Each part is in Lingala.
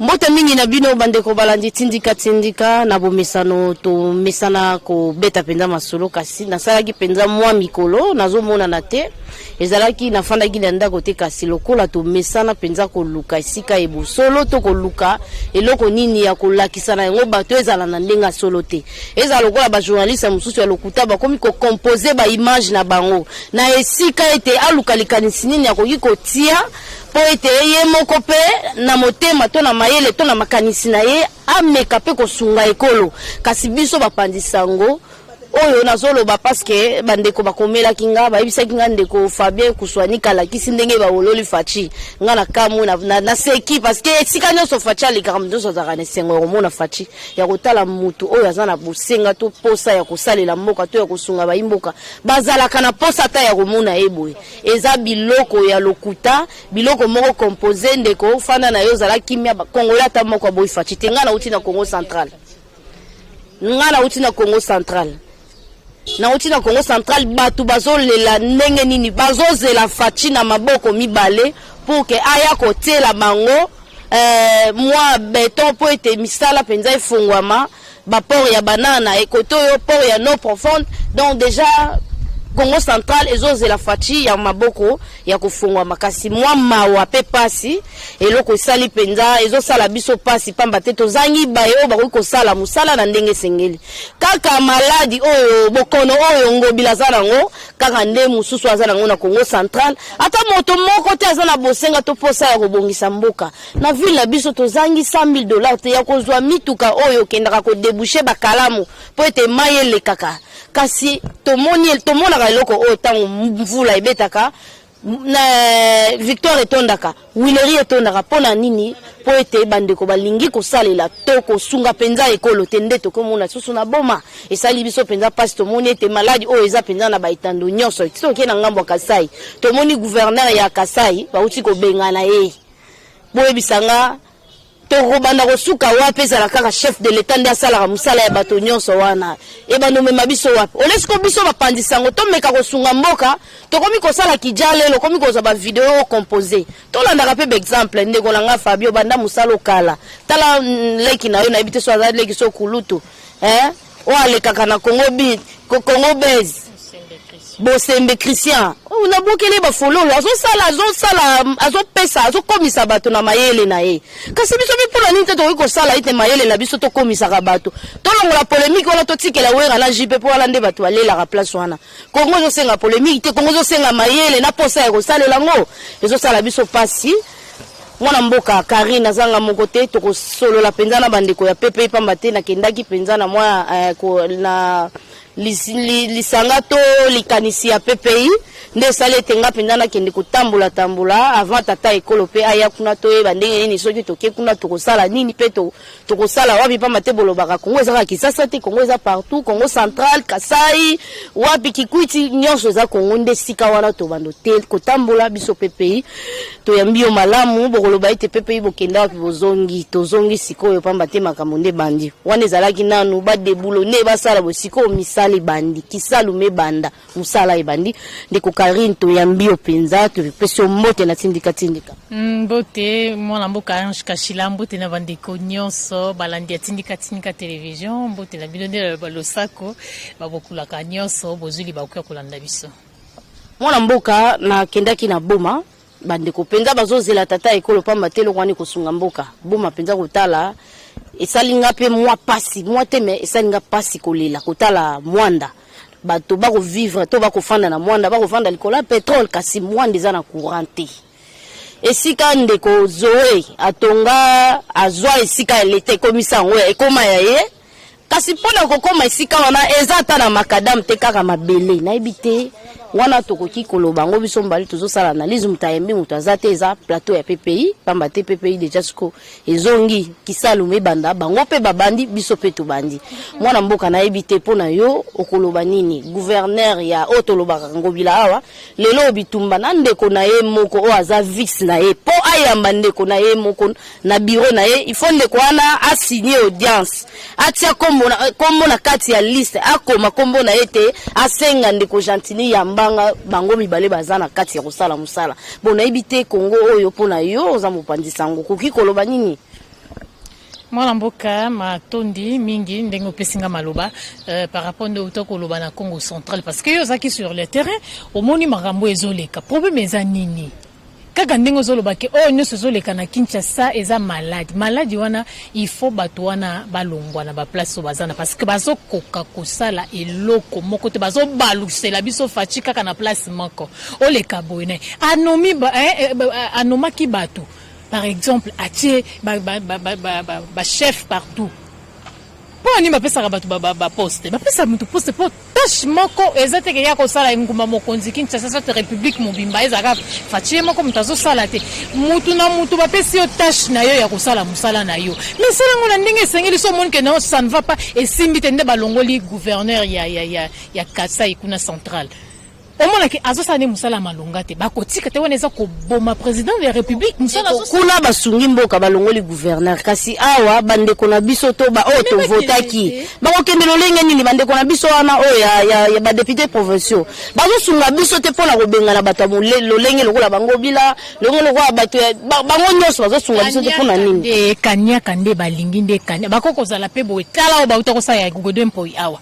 Mbote mingi na bino bandeko balandi Tindika Tindika. Na bomesano tomesana kobeta mpenza masolo, kasi nasalaki mpenza mwa mikolo nazomonana te. Ezalaki nafandaki na ndako te, kasi lokola tomesana mpenza koluka esika ebosolo to koluka eloko nini ya kolakisa na yango bato, ezala na ndenge ya solo te, ezala lokola bajournaliste mosusu ya lokuta bakomi kocompose baimage na bango na esika ete aluka likanisi nini akoki kotia mpo ete ye moko mpe na motema to na mayele to na makanisi na ye ameka mpe kosunga ekolo. Kasi biso bapanzi sango oyo nazoloba, parce bandeko bakomelaki nga, bayebisaki nga ndeko Fabien Kuswanika alakisi ndenge bawololi Fatshi. Nga na kamwe, naseki, parce que esika nyonso Fatshi alekaka, moto nyonso azalaka na esengo ya komona Fatshi, ya kotala mutu oyo aza na bosenga to posa ya kosalela mboka to ya kosunga bayimboka. Bazalaka na posa ata ya komona ye boye. Eza biloko ya lokuta, biloko moko compose. Ndeko, fanda na yo, ozala kimia. Congolais ata moko aboyi Fatshi te. Nga nauti na Congo Central, nga nauti na Congo Central, nauti na Congo Central. Bato bazolela ndenge nini? Bazozela Fatshi na maboko mibale pour que aya kotiela bango mwa béton mpo ete misala mpenza efungwama. Baport ya Banana ekote oyo, port ya eau profonde. Donc déjà Congo Central ezozela Fatshi ya maboko ya kofungwama. Kasi mwa mawa mpe pasi, eloko esali mpenza, ezosala biso pasi, pamba te tozangi baye oyo bakoki kosala mosala na ndenge esengeli. Kaka maladi oyo, bokono oyo Ngobila aza nango, kaka nde mosusu aza nango na Congo Central. Ata moto moko te aza na bosenga to posa ya kobongisa mboka. Na ville na biso tozangi 100 000 $ te ya kozwa mituka oyo okendaka kodéboucher bakalamu mpo ete mai elekaka. Kasi tomoni, tomonaka eloko oyo ntango mvula ebetaka na Victoire etondaka, Huilerie etondaka. Mpo na nini? Mpo ete bandeko balingi kosalela to kosunga mpenza ekolo te. Nde tokomona susu na Boma, esali biso mpenza mpasi. Tomoni ete maladi oyo eza mpenza na baetando nyonso. Ti tokei na ngambo ya Kasai, tomoni gouverneur ya Kasai bauti kobengana ye. Boyebisanga, tokobanda kosuka wapi? Ezala kaka chef de l'État nde asalaka mosala ya bato nyonso wana, ebanda omema biso wapi? Olesiko biso bapanzi sango tomeka kosunga mboka, tokomi kosala kijalelo, okomi kozwa bavideo compose. Tolandaka mpe baexemple. Ndeko na nga Fabio, banda mosala okala, tala leki na yo, nayebi te so aza leki so kulutu, eh? Oyo alekaka na Congo bi Congo Base, Bosembe Christian, nabokeli bafololo, azosala, azosala, azopesa, azokomisa bato na mayele na ye. Kasi biso mpe mpona nini te tokoki kosala ete mayele na biso tokomisaka bato? Tolongola polémique wana, totikela Wera na JP, mpo wana nde bato balelaka place wana. Kongo ezosenga polémique te, Kongo ezosenga mayele na posa ya kosalela yango. Ezosala biso mpasi. Mwana mboka Karine azanga moko te, tokosolola mpenza na bandeko ya pepe, pamba te nakendaki mpenza na mwa na lisanga to likanisi ya PPI. Nde esali ete nga mpenza nakende kotambola tambola avant tata ekolo mpe aya kuna, toyeba ndenge nini soki toke kuna tokosala nini mpe tokosala wapi, pamba te bolobaka Kongo eza kaka Kisasa te, Kongo eza partout, Congo Central, Kasai, wapi, Kikwiti, nyonso eza Kongo. Nde esika wana tobando te kotambola biso PPI. Toyambi yo malamu. Bokoloba ete PPI bokenda wapi, bozongi? Tozongi sikoyo, pamba te makambo nde bandi wana. Ezalaki nanu badebulo nde basala boye, sikoyo misala ebandi, kisalu mebanda, mosala ebandi. Ndeko Karine, toyambi yo mpenza, topesi yo mbote na Tindika Tindika. Mbote mwana mboka Ange Kashila, mbote na bandeko nyonso balandi ya Tindika Tindika Télévision, mbote na bino nde balosako babokulaka nyonso bozwi libaku ya kolanda biso. Mwana mboka, nakendaki na Boma. Bandeko mpenza bazozela tata ekolo, pamba te eloko wana ekosunga mboka. Boma mpenza kotala esali nga mpe mwa pasi, mwa te, me esali nga pasi kolela kotala Mwanda. Bato bakovivre to bakofanda na Mwanda, bakofanda likolo ya pétrole, kasi Mwanda eza na courant te. Esika ndeko Zoe atonga, azwa esika ya leta, ekomisa yango ekoma ya ye, kasi mpona kokóma esika wana eza ata na macadam te, kaka mabele. Nayebi te wana tokoki koloba yango. Biso mibale tozosala analyse, moto ayembi, moto aza te. Eza plateau ya PPI, pamba te PPI déjà siko ezongi kisalu mebanda, bango mpe babandi, biso mpe tobandi. Mwana mboka, nayebi te mpo na yo okoloba nini. Gouverneur ya oyo tolobaka Ngobila awa lelo oyo bitumba na ndeko na ye moko oyo aza vice na ye, mpo ayamba ndeko na ye moko na bureau na ye, il faut ndeko wana asigne audience, atia kombo na kati ya liste, akoma kombo na ye te, asenga ndeko Gentini yambanga. Bango mibale baza na kati ya kosala mosala. Bon, nayebi te Kongo oyo mpo na yo oza mopanzi sango, okoki koloba nini? Mwana mboka, matondi mingi ndenge opesi nga maloba par rapport nde outa koloba na Congo Central, parce que yo ozalaki sur le terrain, omoni makambo ezoleka. Problème eza nini? Kaka ndenge ozoloba ke oyo nyonso ezoleka na Kinshasa eza maladi. Maladi wana, il faut bato wana balongwa na baplace oyo baza na, parce que bazokoka kosala eloko moko te. Bazobalusela biso Fatshi kaka na place moko. Oleka boye na ye anomi ba, eh, eh, anomaki bato, par exemple atie bachef ba, ba, ba, ba, ba chef partout. Mpo nini bapesaka bato baposte? Bapesaka moto poste mpo tâche moko eza teke ya kosala engumba mokonzi Kinshasa, soit république mobimba, ezalaka Fatshi ye moko moto azosala te. Mutu na mutu bapesi yo tâche na yo ya kosala mosala na yo, mais sala yango na ndenge esengeli. So omoni ke non, ça ne va pas, esimbi te, nde balongoli gouverneur ya Kasai kuna Central. Omonaki azosala nde mosala ya malonga te, bakotika te. Wana eza koboma président de la République, mosala. Kuna basungi mboka, balongoli gouverneur, kasi awa bandeko na biso to ba oyo tovotaki bakokende lolenge nini? Bandeko na biso wana oyo ya badéputé provinciaux bazosunga biso te mpona kobengana bato ya lolenge lokola bango bila, lolenge lokola bato bango nyonso, bazosunga biso te mpona nini? Nde kaniaka nde balingi nde kania bakoki kozala mpe boye. Tala oyo bauta kosala ya Godé Mpoyi awa,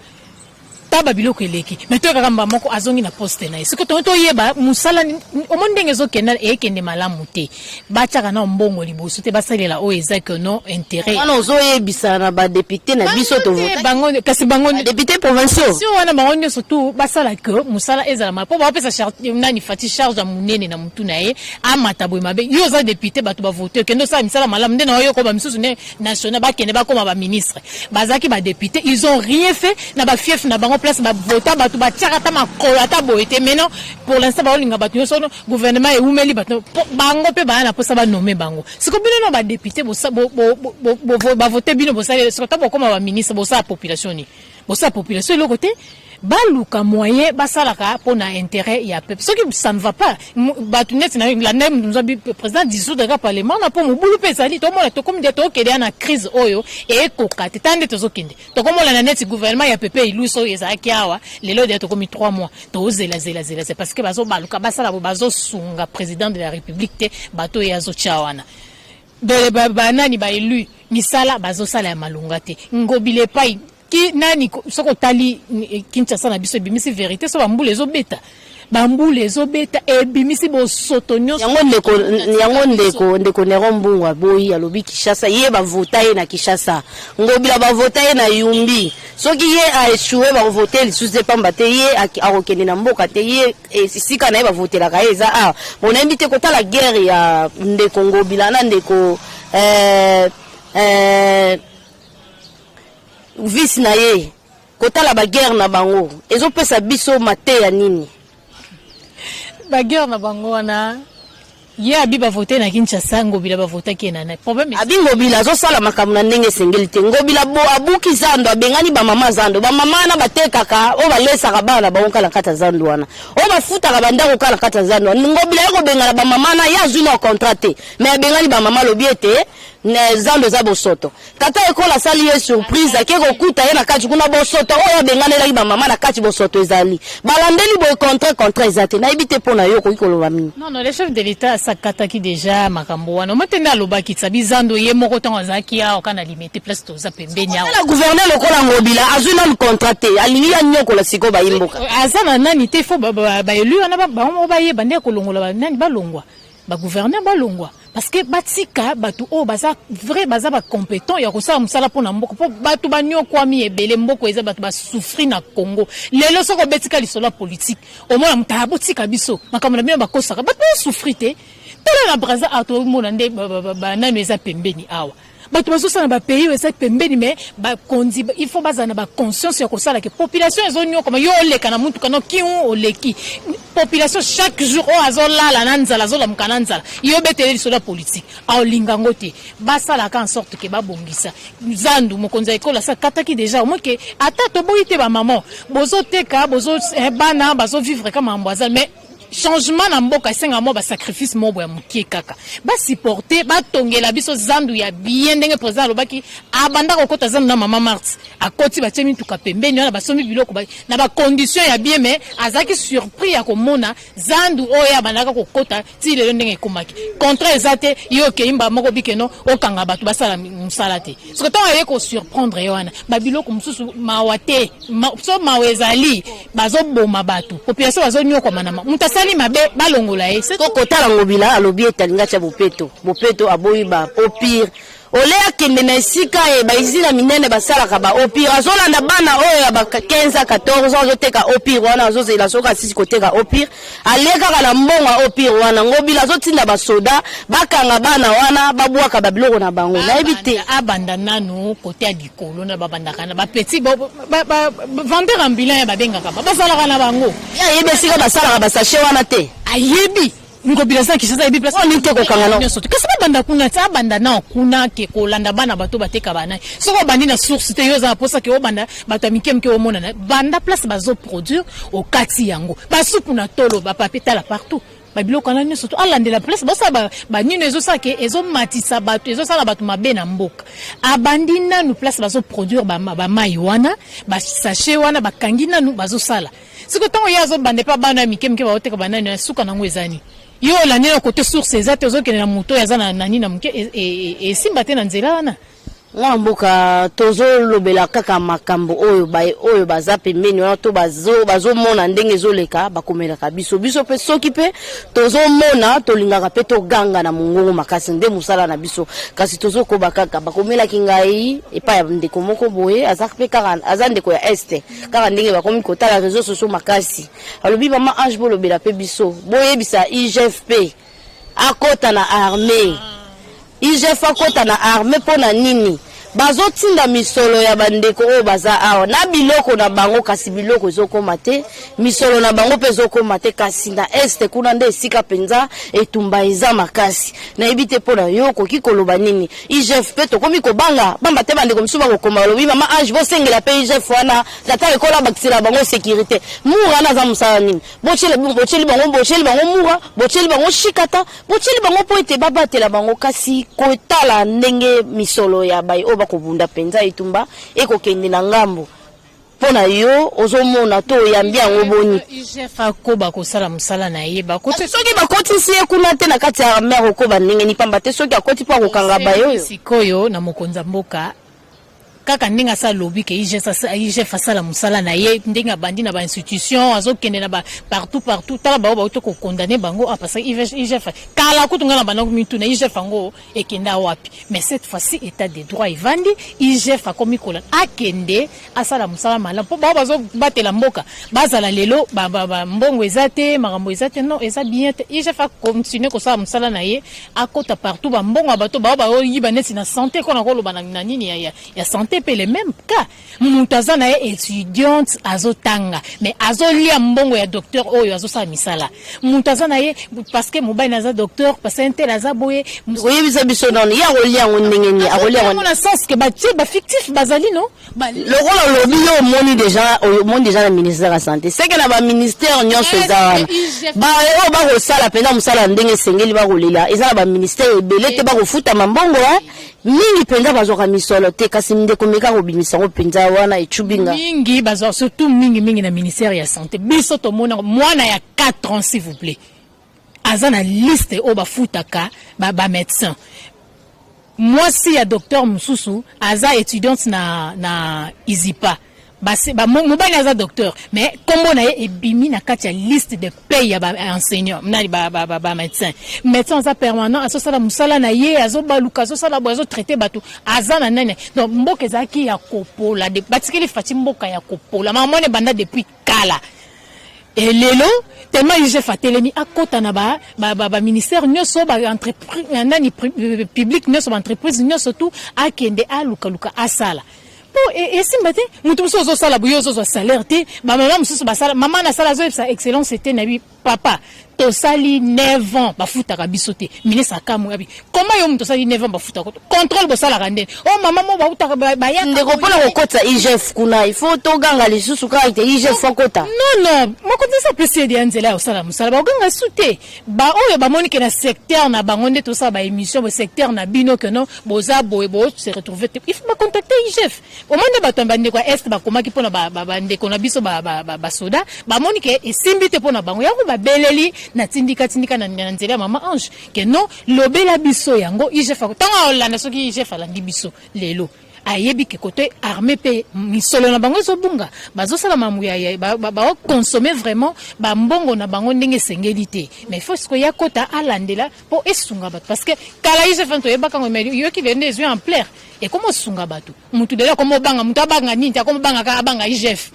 ta babiloko eleki, me toyekaka mba moko azongi na poste na ye. Soki tongo toyeba mosala, omoni ndenge ezokenda, eyekende malamu te. Batiaka na mbongo liboso te, basalela oyo eza ke no intérêt. Wana ozoyebisa na badéputé na biso. Bango, kasi bango député provinciaux. Si wana bango nyonso tu basala ke mosala ezala mpo bapesa nani, Fatshi, charge ya monene na motu na ye, amata boye mabe. Yo oza député, bato bavote, okende osala misala malamu. Nde na oyo bamisusu nde national bakende bakóma baministre, bazalaki badéputé, ils ont rien fait na bafief na bango, place bavota bato, batiaka ata makolo ata boye te. Maintenant, pour l'instant, baolinga bato nyonso, gouvernement ewumeli, bato bango mpe baya na mposa banome bango. Siko bino na badéputé bavote bino, bosali siko ta bokóma baministre, bosala population nini? Bosala population eloko te. Baluka moyen basalaka mpo na intérêt ya peuple. Soki ça ne va pas, bato neti na landa moto président dissoudre ka parlement na mpo mobulu mpe ezali. Tomona tokomi nde tokende ya na crise oyo ekoka te. Ta nde tozokende, tokomona na neti gouvernement ya pepe iluso oyo ezalaki awa lelo deya tokomi 3 mois, tozela zela zela, parce que bazobaluka basala bo bazosunga président de la République te. Bato oyo azotya wana, banani, baélu, misala bazosala ya malonga te. Ngobila epai ki nani, soki otali Kinshasa na biso, ebimisi vérité. So bambula ezobeta, bambula ezobeta, ebimisi bosoto nyonso. Yango ndeko, yango ndeko Nero Mbungu aboyi, alobi Kinshasa, ye bavota ye na Kinshasa, Ngobila bavota ye na Yumbi. Soki ye aéchoué, bakovote lisusu te, pamba te ye akokende na mboka te. Ye esika na ye bavotelaka ye eza awa. Bon, nayebi te, kotala guerre ya ndeko Ngobila na ndeko vice na ye, kotala baguerre na bango ezopesa biso mateya nini? Baguerre na bango wana, ye abi bavote na Kinshasa, Ngobila bavotaki ye na nani? Problème. Abi Ngobila azosala makambo na ndenge esengeli te. Ngobila bo abuki zando, abengani bamama zando, bamama wana batekaka, oyo balesaka bana na bango kala na kati ya zando wana, oyo bafutaka bandako kala na kati ya zando wana. Ngobila ye kobengana bamama wana, ye azwi na contrat te, mais abengani bamama, alobi ete zando eza bosoto. Tata ekolo asali ye surprise, ake kokuta ye na kati kuna, bosoto oyo abenganelaki bamama na kati, bosoto ezali. Balandeli boye contrat, contrat eza te. Nayebi te, mpo na yo okoki koloba mingi? Non, le chef de l'État asakataki déjà makambo wana. Omo te nde alobaki tsabi zando ye moko ntango azalaki awa kaka na Limete, place toza pembeni awa. Tala gouverneur lokola Ngobila, azwi nanu contrat te, alingi ya nyokola sikoyo bayimboka. Aza na nani te. Fo baélu wana bango moko bayeba nde ya kolongola banani, balongwa, bagouverneur balongwa, parce que batika bato oyo baza vrai, baza bacompétent ya kosala mosala mpo na mboka, mpo bato banyokwami ebele. Mboka eza, bato basouffrir na Congo lelo. Soki obetika lisolo ya politique, omona moto abotika biso makambo na bino, bakosaka bato bazosouffrir te. Tala na Braza awa, tomona nde banano eza pembeni awa, bato bazosala na bapays oyo eza pembeni, mais bakonzi, il faut bazala na baconscience ya kosala ke population ezonyokama. Yo oleka na mutuka no kiu, oleki, population chaque jour oyo azolala na nzala, azolamuka na nzala, yo obetele lisolo ya politique, aolinga yango te. Basalaka en sorte ke babongisa zandu. Mokonzi ya ekolo asakataki déjà, omoi ke ata toboyi te, bamama bozoteka, bozo bana bazovivre ka makambo aza, mais Changement na mboka esengaka mwa basacrifice moko ya mokie kaka. Basupporte, batongela biso zandu ya bien ndenge président alobaki. Abanda kokota zandu na mama Marthe, akoti, batie mituka pembeni wana, basombi biloko na bacondition ya bien, mais azalaki surpris ya komona zandu oyo abandaka kokota ti lelo ndenge ekomaki. Contrat eza te, ye okei mba moko bikeno okanga bato basala mosala te. Soki ntango aye kosurprendre ye wana, babiloko mosusu mawa te. So mawa ezali, bazoboma bato, population bazonyokwama na moto asali mabe, balongola ye. Ko kotala Ngobila alobi ete alingi atya bopeto. Bopeto, aboyi ba eau pure. Ole akende na esika ye baizina minene basalaka ba eau pure, azolanda bana oyo ya ba 15 a 14 ans azoteka eau pure wana, azozela soki asisi koteka eau pure, alie kaka na mbongo ya eau pure wana. Ngobila azotinda basoda bakanga bana wana, babwaka babiloko na bango. Nayebi te. Abanda nanu kote ya likolo na babandaka na bapetits vendeur ambulant ya babengaka bazalaka na bango. Ye ayebi esika basalaka basachets wana te. Ayebi, Ngobila aza na Kinshasa, ayebi place. Oyo nini te kokanga no. Nyonso te, kasi babanda kuna ti abanda na kuna ke kolanda bana bato bateka banani. Soki obandi na source te, yo oza na mposa ke obanda bato ya mike mike, omonana banda place bazoproduire, okati yango basupu na tolo, bapapier, tala partout babiloko wana nyonso to alandela place basala banino ezosala ke ezomatisa bato, ezosala bato mabe na mboka. Abandi nanu place bazoproduire bamai wana, basachets wana bakangi nanu bazosala. Siko ntango ye azobanda epa bana ya mike mike baoteka banani na suka nango, eza nini? Yo olandi na kote source eza te, ozokende na moto oyo aza na nani na moke, esimba te na nzela wana. Mwana mboka, tozolobela kaka makambo oyo oyo baza pembeni wana to bazomona ndenge ezoleka, bakomelaka biso. Biso mpe soki mpe tozomona, tolingaka mpe toganga na mongongo makasi, nde mosala na biso. Kasi tozokoba kaka. Bakomelaki ngai epai ya ndeko moko boye, aza mpe kaka, aza ndeko ya Est, kaka ndenge bakomi kotala réseaux sociaux makasi. Alobi: "Mama Ange, bolobela mpe biso, boyebisa IGF mpe akɔta na armée. IGF akɔta na armée mpo na nini? Bazotinda misolo ya bandeko oyo baza awa na biloko na bango, kasi biloko ezokóma te, misolo na bango mpe ezokóma te. Kasi na Est kuna nde esika mpenza etumba eza makasi." Nayebi te, mpo na yo okoki koloba nini? IGF mpe tokomi kobanga pamba te bandeko mosusu bakokoma, balobi: "Mama Ange, bosengela mpe IGF wana, tata ekola bakisela bango sécurité. Mura wana aza mosala nini? Botieli bango, botieli bango mura, botieli bango shikata, botieli bango mpo ete babatela bango, kasi kotala ndenge misolo ya bai oyo bakobunda mpenza etumba ekokende na ngambo." Mpo na yo, ozomona to oyambi yango boni? IGF akoba kosala mosala na ye, bakoti. Soki bakotisi ye kuna te na kati ya mer, okoba ndenge ni? Pamba te soki akoti mpo akokanga baye oyo. Sikoyo na mokonzi ya mboka, kaka ndenge asa alobi ke IGF asala mosala na ye, ndenge abandi na bainstitution, azokende na partout partout, tala bao bauti kokondane bango. Ah, parce que IGF kala kutu ngai na bandako mituna IGF yango ekenda wapi? Mais cette fois-ci état de droit evandi, IGF akomi kolanda, akende asala mosala malamu mpo bao bazobatela mboka bazala lelo mbongo eza te, makambo eza te. Non, eza bien te. IGF acontinue kosala mosala na ye, akota partout, bambongo ya bato bao baoyiba neti na santé, kona koloba na nini ya santé mpe le même cas. Moto aza na ye étudiante, azotanga, mais azolia mbongo ya docteur oyo azosala misala. Moto aza na ye parce que mobali aza docteur, parce que un tel aza boye. Oyebisa biso nano, ye akolia yango ndenge nini? Akolia yango na sens ke batie bafictif bazali no. Lokola olobi, yo omoni déjà, omoni déjà na ministère ya santé, seke na baministère nyonso eza wana, oyo bakosala mpenza mosala ndenge esengeli, bakolela. Eza na baministère ebele te bakofutama mbongo mingi mpenza, bazwaka misolo te. Kasi ndeko, meka kobimisa yango mpenza wana ecubinga. Mingi bazwa, surtout mingi mingi na ministère ya santé. Biso tomona mwana ya 4 ans, s'il vous plaît, aza na liste oyo bafutaka bamédecin. Mwasi ya docteur mosusu aza étudiante na ISIPA, mobali aza docteur, mais nkombo na ye ebimi na kati ya liste de paye ya baenseignant nani, bamédecin. Médecin aza permanent, azosala mosala na ye, azobaluka, azosala boye, azotraite bato, aza na nani. Donc mboka ezalaki ya kopola, batikeli Fatshi mboka ya kopola. Makambo ebanda depuis kala. Elelo tellement IGF atelemi, akɔta na baministère nyonso, nani, public nyonso, baentreprise nyonso, tu akende alukaluka asala mpo esimba te. Moto mosusu ozosala boye, ozozwa salaire te. Bamama mosusu basala, mama nasala, azoyebisa excellence te na bi papa. Tosali 9 ans bafutaka biso te. Ministre akamwi abi koma yo moto osali 9 ans bafutaka te, contrôle bosalaka ndeni? O mama mo bautaka bayaka. Ndeko, mpona kokotisa IGF kuna, il faut toganga lisusu kaka ete IGF akota? Non, mokonzi esi apesi ye ya nzela ya kosala mosala. Bakoganga su te. Baoyo bamoni ke na secteur na bango nde tosala baémission bo secteur na bino ke non, boza boye, bo se retrouve te, il faut bacontacte IGF. Omoni nde bato ya bandeko ya Est bakomaki mpona bandeko na biso basoda, bamoni ke esimbi te mpona bango. Yango babeleli na tindika tindika na nzela ya mama Ange ke non, lobela biso yango. IGF ntango aolanda, soki IGF alandi biso lelo, ayebi ke kote armée mpe misolo na bango ezobunga, bazosala mamu ya baoconsommer vraiment bambongo na bango ndenge esengeli te. Mais il faut sikoyo ya kota alandela mpo esunga bato, parce que kala IGF toyebaka ngo, mais yoki lelo nde ezwi ampleur, ekoma osunga bato. Mutu lelo akoma obanga mutu, abanga nini te, akoma obanga kaka, abanga IGF.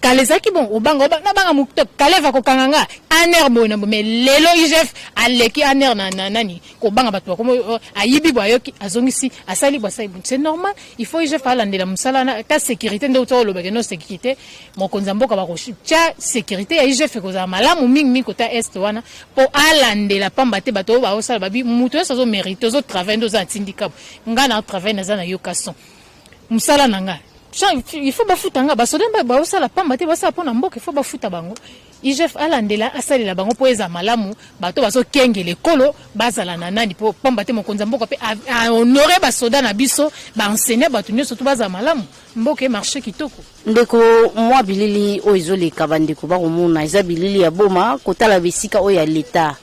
Kala ezalaki bon, obanga, nabanga moto Kaleva kokanga nga ANR boye na boye, mais lelo IGF aleki ANR na nani kobanga bato. Bakoma ayibi boye, ayoki, azongisi, asali boye, asali boye, c'est normal. Il faut IGF alandela mosala na ta sécurité. Nde uta olobake no sécurité, mokonzi ya mboka bakotya sécurité ya IGF ekozala malamu mingimingi kota Est wana, mpo alandela pamba te bato oyo baosala babi. Moto nyonso azomérite, ozotravaille nde oza na tindika. Nga na travaille, naza na yoka son mosala na nga, il faut bafuta nga. Basoda baosala pamba te, basala mpo na mboka, il faut bafuta bango. IGF alandela, asalela bango mpo eza malamu. Bato bazokengela ekolo bazala na nani, mpo pamba te mokonzi ya mboka mpe ahonore basoda na biso, baenseigne, bato nyonso to bazala malamu, mboka emarche kitoko. Ndeko, mwa bilili oyo ezoleka, bandeko bakomona eza bilili ya Boma. Kotala bisika oyo ya leta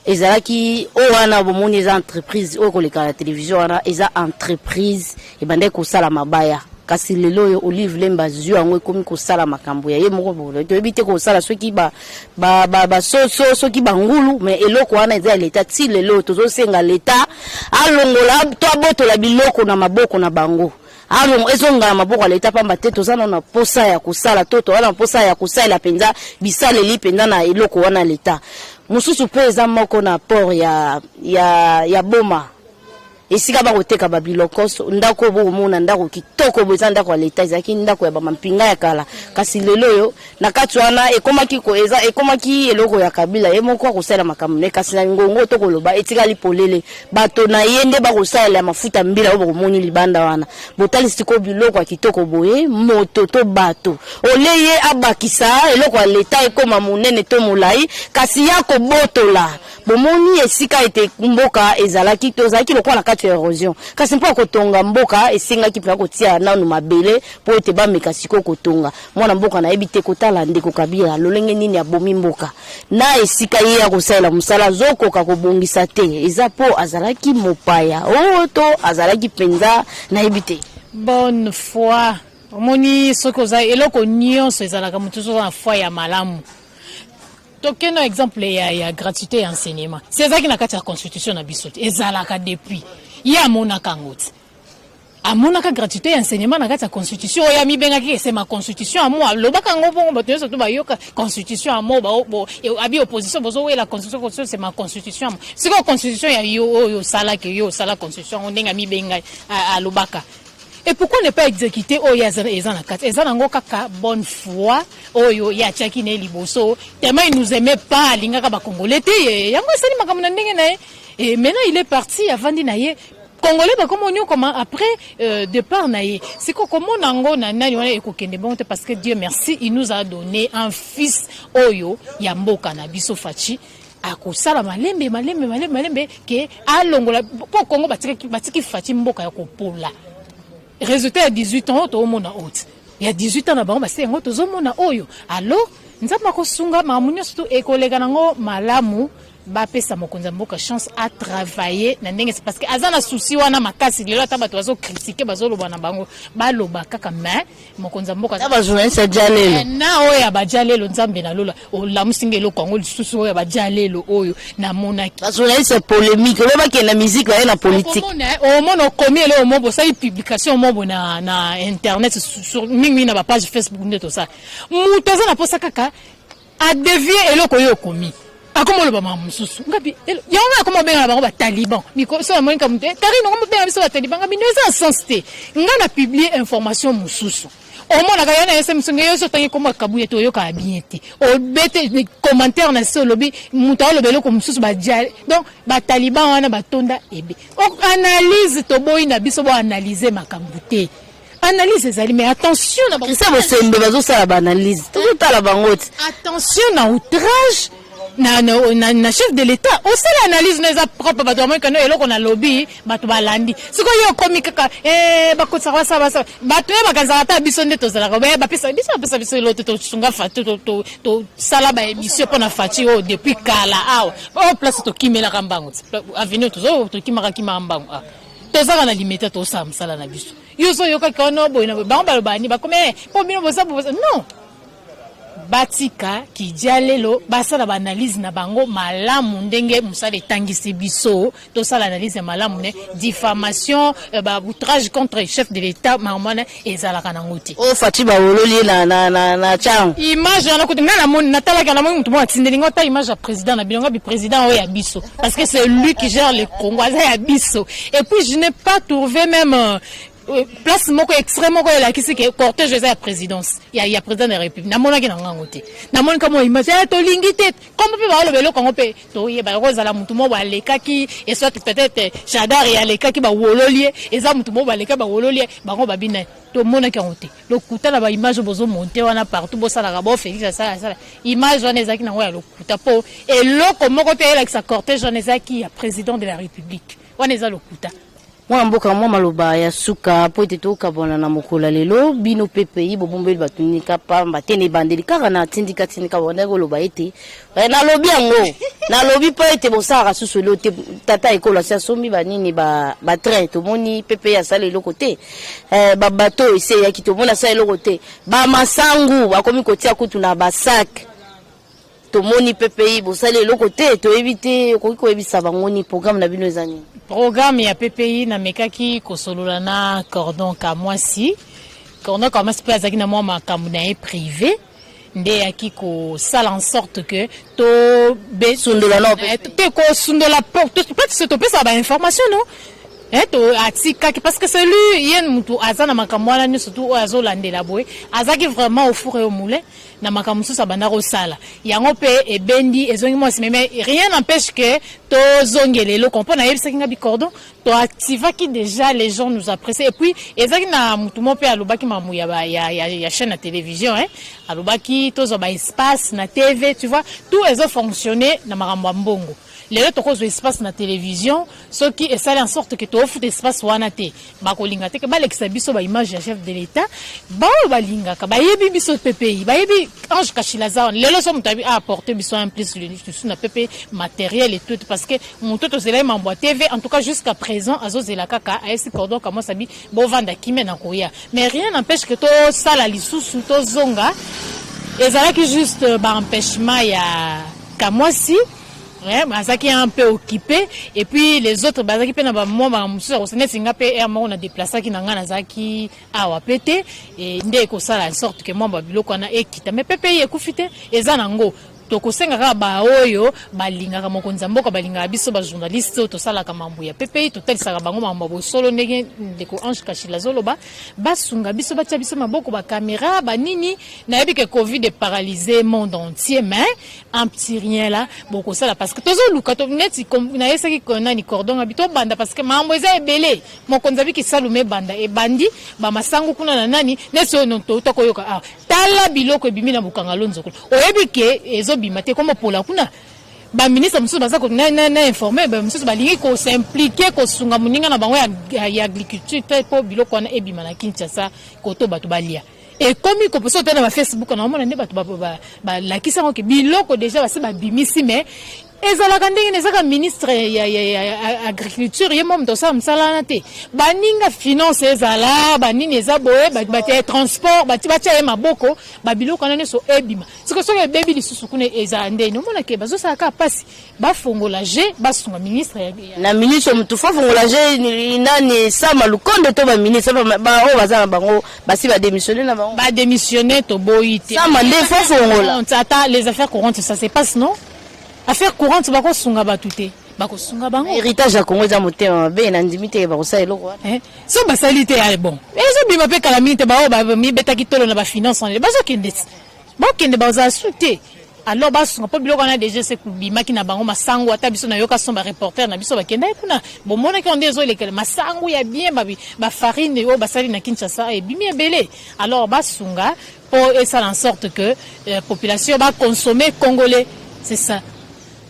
ezalaki oyo wana, bomoni eza entreprise oyo koleka na télévision wana, eza entreprise ebandaki kosala mabaya. Kasi lelo oyo Olive Lemba azwi yango, ekomi kosala makambo ya ye moko. Boye toyebi te kosala soki basoso, soki bangulu, mais eloko wana eza ya leta. Ti lelo tozosenga leta alongola to abotola biloko na maboko na bango, alongo ezonga na maboko ya leta, pamba te toza nano na posa ya kosala to toza na posa ya kosalela mpenza bisaleli mpenza na eloko wana leta. Mosusu mpe eza moko na port ya Boma, esika bakoteka babiloko. Ndako oyo bokomona, ndako kitoko boye, eza ndako ya leta, ezalaki ndako ya bamampinga ya kala. Kasi lelo oyo na kati wana ekomaki eza ekomaki eloko ya Kabila ye moko akosalela makambo na ye. Kasi na ngongo tokoloba etikali polele, bato na ye nde bakosalela mafuta mbila oyo bokomoni libanda wana. Botali sikoyo biloko ya kitoko boye, moto to bato ole ye abakisa eloko ya leta ekóma monene to molai, kasi ya kobotola. Bomoni esika ete mboka ezalaki, tozalaki lokola na kati ya érosion. Kasi mpo ya kotonga mboka, esengaki mpenza kotia nanu mabele mpo ete bameka sikoyo kotonga. Mwana mboka, nayebi te, kotala ndeko Kabila lolenge nini abomi mboka na esika ye ya kosalela mosala, azokoka kobongisa te. Eza mpo azalaki mopaya oyo to azalaki mpenza, nayebi te. Bonne foi, omoni, soki oza eloko nyonso ezalaka, moto oza na foi ya malamu. Tokende exemple ya gratuité ya enseignement. Si ezalaki na kati ya constitution na biso te, ezalaka depuis ye amonaka yango te. Amonaka gratuité ya enseignement na kati ya constitution oyo amibengaki esema constitution amo, alobaka yango bongo, bato nyonso to bayoka constitution amo. Abi opposition bozowela constitution, constitution, c'est ma constitution amo. Sikoyo constitution ya yo oyo osalaki, yo osala constitution yango ndenge amibenga alobaka. Et pourquoi ne pas exécuter oyo eza na kati? Eza nango kaka bonne foi oyo ye atiaki na ye liboso. Tellement il nous aimait pas, alingaka bacongolais te, yango esali makambo na ndenge na ye. Et maintenant il est parti, avandi na ye, congolais bakoma onyokoma après départ na ye. Siko komona yango na nani wana ekokende bongo te, parce que Dieu merci, il nous a donné un fils oyo ya mboka na biso, Fatshi. Akosala malembe malembe malembe malembe ke alongola mpo Kongo batiki Fatshi mboka ya kopola. Résultat ya 18 ans oyo toomona, oyo ya 18 ans na bango basi, yango tozomona oyo. Alors Nzambe akosunga, makambo nyonso to ekoleka nango malamu. Bapesa mokonzi ya mboka chance atravaille na ndenge, parce que aza na souci wana makasi. Lelo ata bato bazocritiquer, bazoloba na bango, baloba kaka, mais mokonzi ya mboka na bajournaliste ya Jalelo. Na oyo ya bajalelo, Nzambe na lola olamusi nga eloko yango lisusu, oyo ya bajalelo oyo namonaki. Bajournaliste ya polémique oyo bakende na musique, baye na politique. Omona okomi eloko mo bosali publication mo boye na internet, mingimingi na bapage Facebook nde tosala. Moto aza na mposa kaka adévier eloko oyo okomi, akoma oloba makambo mosusu. Ngabi yango nga akoma obenga na bango bataliban. So namonika moto, Karine, okoma obenga biso bataliban. Ngabi no, eza na sens te. Nga na publie information mosusu. Omonaka ya na yese mosungi yo so otangi kombo ya Kabuya te, oyokaka bien te. Obete commentaire na se, olobi moto aoloba eloko mosusu badia. Donc bataliban wana batonda ebe. Analyse toboyi na biso, boanalyse makambo te. Analyse ezali, mais attention na Christian Bosembe bazosala baanalyse, tozotala bango ti. Attention na outrage na chef de l'État. Osala analyse no, eza propre, bato bamoni kano eloko nalobi, bato balandi. Sikoyo yo okomi kaka bakotisaka, basala basala, bato oyo bakanzaka ata biso nde tozalaka bapesa biso, bapesa biso elo te. Tosunga Fati, tosala baémission mpo na Fati oyo depuis kala. Awa oyo place tokimelaka mbango, avenir tokimaka kimaka mbango. Awa tozaka na Limete, tosala mosala na biso. Yo so oyokaki wana boye na boye, bango baloba ni bakomi mpo bino boza boza non. Batika kidia lelo, basala baanalyse na bango malamu ndenge mosala etangisi biso. Tosala analyse ya malamu ne diffamation, baoutrage contre chef de l'État, makambo wana ezalaka nango te. Oyo Fati bawololi ye na Tshangu. Image wana kutu ngai namoni, natalaki, namoni motu moko atindeli ngo ta image ya président na bino. Nga bi président oyo ya biso, parce que c'est lui qui gère le Congo, aza ya biso. Et puis je n'ai pas trouvé même place moko, extrait moko elakisi ke cortège eza ya présidence ya président de la République. Namonaki na ngango te, namoni kama image ya tolingi te kombo mpe baoloba eloko yango mpe toyeba kozala motu moko balekaki, et soit peut-être Shadary alekaki, bawololi ye, eza motu moko balekaki, bawololi ye, bango babina. Tomonaki yango te. Lokuta na baimage bozomonte wana partout, bosalaka bo Félix asala asala, image wana ezalaki nango ya lokuta, mpo eloko moko te eyelakisa cortège wana ezalaki ya président de la République. Wana eza lokuta. Mwana mboka, mwa maloba ya suka mpo ete tokabwana na mokolo ya lelo. Bino mpe pays bobombeli bato nika pamba te na ebandeli kaka na tindika tindika, bandaki koloba ete nalobi yango, nalobi mpo ete bosalaka susu elo te. Tata ekolo asi asombi banini, batrain, tomoni mpe mpe asala eloko te. Babato esi eyaki, tomoni asala eloko te. Bamasangu bakomi kotia kutu na basac, tomoni mpe pays bosali eloko te. Toyebi te, okoki koyebisa bango ni programme na bino eza nini? Programme ya PPI, namekaki kosolola na Cordon Kamwasi. Cordon Kamwasi mpe azalaki na mwa makambo na ye privé nde eyaki kosala en sorte que to Sundola na te, kosundola peut topesaka bainformation no. To atikaki parce que c'est lui, ye mutu aza na makambo wana nyonso tu oyo azolandela boye. Azalaki vraiment au four et au moulin na makambo mosusu abanda kosala yango mpe ebendi, ezongi mwa nsima. Mais rien n'empêche que tozongela eloko mpo nayebisaki nga bicordon, toactivaki déjà, les gens nous apprécient. Et puis ezalaki na mutu moko mpe alobaki makambo ya chaîne ya télévision, hein. Alobaki tozwa baespace na TV. Tu vois, tout ezofonctionne na makambo ya mbongo. Lelo tokozwa espace na télévision, soki esali en sorte ke tofuta espace wana te, bakolinga te ke balekisa biso baimage ya chef de l'État. Baoyo balingaka bayebi biso PPI, bayebi Ange Kashila aza wana. Lelo so moto abi aapporte biso un plus lisusu na pepe matériel et tout, parce que moto tozela ye mambo ya TV, en tout cas jusqu'à présent azozela kaka. Ayesi Cordon Kamwasi abi bovanda kimia na koya. Mais rien n'empêche que tosala lisusu, tozonga. Ezalaki juste baempêchement ya Kamwasi, azalaki un peu occupé, et puis les autres bazalaki mpe na bamwa makambo mosusu ya kosala. Neti nga mpe aire moko na déplaçaki na nga, nazalaki awa mpe te. Nde ekosala en sorte ke mwa babiloko wana ekita. Mais mpe ye ekufi te, eza nango. Tokosenga kaka baoyo balingaka mokonzi ya mboka, balingaka biso bajournaliste oyo tosalaka mambo ya PPI, totalisaka bango mambo ya bosolo ndenge ndeko Ange Kashila azoloba, basunga biso, batia biso maboko, bacaméra banini. Nayebi ke Covid eparalyse monde entier, mais un petit rien là bokosala, parce que tozoluka neti nayesaki nani Cordon abi tobanda, parce que makambo eza ebele. Mokonzi abiki salume ebanda, ebandi bamasango kuna na nani neti oyo touta koyoka awa. Tala biloko ebimi na Bukanga Lonzo kuna, oyebi ke ezobima te komopola kuna. Baministre mosusu baza na informe, mosusu balingi kos'impliquer, kosunga moninga na bango ya agriculture te, mpo biloko wana ebima na Kinshasa koto bato balia. Ekomi koposo te na bafacebook, na omona nde bato balakisi yango ke biloko déjà basi babimisi. Mais ezalaka ndenge nini? Ezaka ministre ya agriculture ye mo moto osala mosala wana te. Baninga finance ezala banini, eza boye, bato ya transport batia ye maboko, babiloko wana nyonso ebima. Siko soki ebebi lisusu kuna, ezala ndeni? Omonake bazosala kaka mpasi. Bafongola je, basunga ministre ya Na ministre motu fo fongola je nani? Sama Lukonde to baministre oyo baza na bango basi badémissionne na bango? Badémissionne toboyi te. Sama nde fo fongola. Ata les affaires courantes, ça se passe non? Affaire courante bakosunga bato te. Bakosunga bango. Héritage ya Congo eza motema mabe, nandimi te bakosala eloko wana. Eh, so basali te ya bon, ezobima mpe kala mingi te. Baoyo bamibetaki tolo na bafinance wana bazokende ti bakende, bazala su te. Alors basunga mpo biloko wana déjà se bimaki na bango masango. Ata biso nayoka son bareporter na biso bakendaki kuna, bomonaki yango nde ezolekela masango ya bien, bafarine oyo basali na Kinshasa ebimi ebele. Alors basunga mpo esala en sorte que population baconsommer congolais, c'est ça.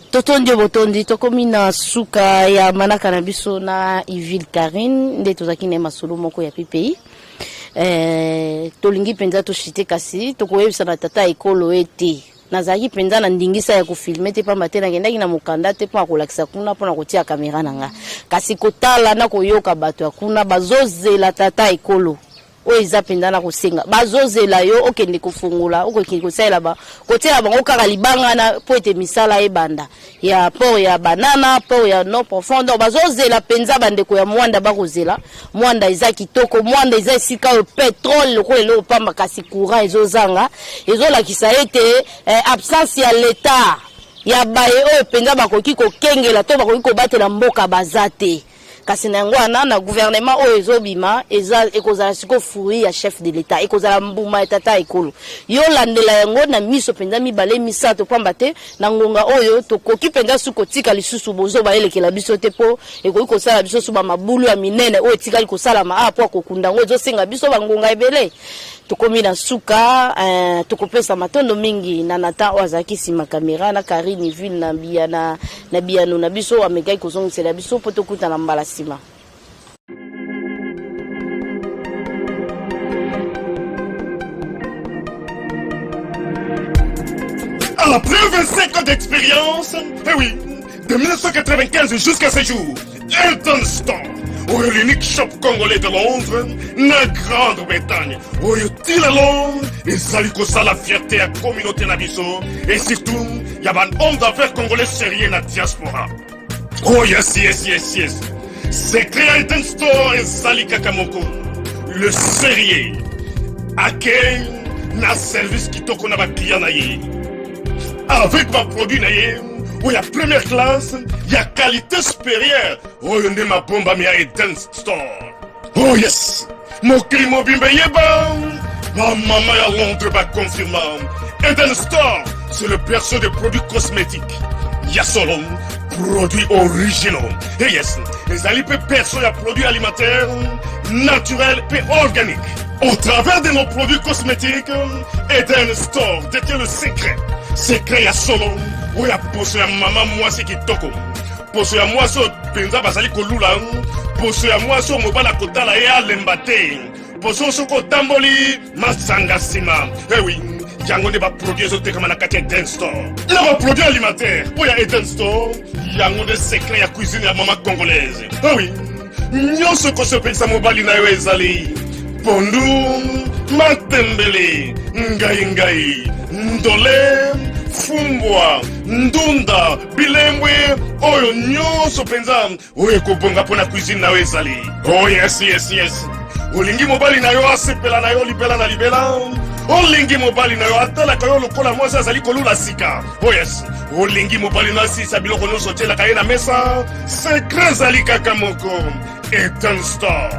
Totondi yo, botondi. Tokomi na suka ya manaka na biso na Ivile Karine, nde tozalaki na ye masolo moko ya PPI. Tolingi mpenza toshite, kasi tokoyebisa na tata ekolo ete nazalaki mpenza na ndingisa ya kofilmer te, pamba te nakendaki na mokanda te mpona kolakisa kuna, mpona kotia kamera na nga. Kasi kotala na koyoka bato ya kuna bazozela tata ekolo oyo eza mpenza na kosenga, bazozela yo okende kofungola, okokende kosalela ba kotiela bango kaka libanga na mpo ete misala ebanda ya port ya Banana, port ya Nord Profond. Donc bazozela mpenza, bandeko ya Mwanda bakozela. Mwanda eza kitoko, Mwanda eza esika oyo pétrole lokola eloko pamba, kasi courant ezozanga. Ezolakisa ete absence ya l'État, ya baye oyo mpenza bakoki kokengela to bakoki kobatela mboka baza te. Kasi na yango wana, na gouvernement oyo ezobima, eza ekozala sikoyo fruit ya chef de l'État, ekozala mbuma ya tata ekolo. Yo landela yango na miso mpenza mibale misato, pamba te na ngonga oyo tokoki mpenza su kotika lisusu bozoba elekela biso te, mpo ekoki kosala biso su bamabulu ya minene oyo etikali kosalama awa. Mpo akokunda yango ezosenga biso bangonga ebele. Tokomi na suka. Tokopesa matondo mingi na Natan oyo azalaki nsima kamera, na Karine Ville na, bia, na biyano na biso amekaki kozongisela biso mpo tokutana mbala nsima. Après 25 ans d'expérience, eh oui, de 1995 jusqu'à ce jour, Elton Store, oyo l'unique shop congolais de Londres, na Grande-Bretagne, oyo tila Londres, ezali kosala fierté ya communauté na biso, et surtout, ya ban homme d'affaires congolais sérieux na diaspora. Oh yes. Secret ya Elton Store ezali kaka moko. Le sérieux. Accueil na service kitoko na baclient na ye. Avec baproduit na ye oyo ya première classe, ya qualité supérieure, oyo nde mabombami ya Eden Store. Oh yes, mokili mobimba eyeba, bamama ya Londres baconfirma: Eden Store, c'est le berceau des produits cosmétiques ya solo, produits originaux. Et yes, ezali mpe berceau ya produits alimentaires naturels mpe organiques. Au travers de nos produits cosmétiques, Eden Store détient le secret, secret ya solo oyo ya poso ya mama mwasi kitoko, poso ya mwasi oyo mpenza bazali kolula, poso ya mwasi oyo mobali akotala ye alemba te, poso soki otamboli masanga nsima. Eh oui, yango nde baproduit ezotekama na kati ya Eden Store. Na baproduit alimentaire oyo ya Eden Store, yango nde secret ya cuisine ya mama congolaise. Eh oui, nyonso ekosepelisa mobali na yo ezali pondu, matembele, ngai ngai, ndole, fumbwa, ndunda, bilembwe, oyo nyonso mpenza oyo ekobonga mpo na cuisine na yo ezali. Oh yes, olingi mobali na yo asepela na yo libela na libela, olingi mobali na yo atalaka yo lokola mwasi azali kolula sika. Oh yes, olingi mobali na asisa biloko nyonso otielaka ye na mesa, secret ezali kaka moko: Eden Store.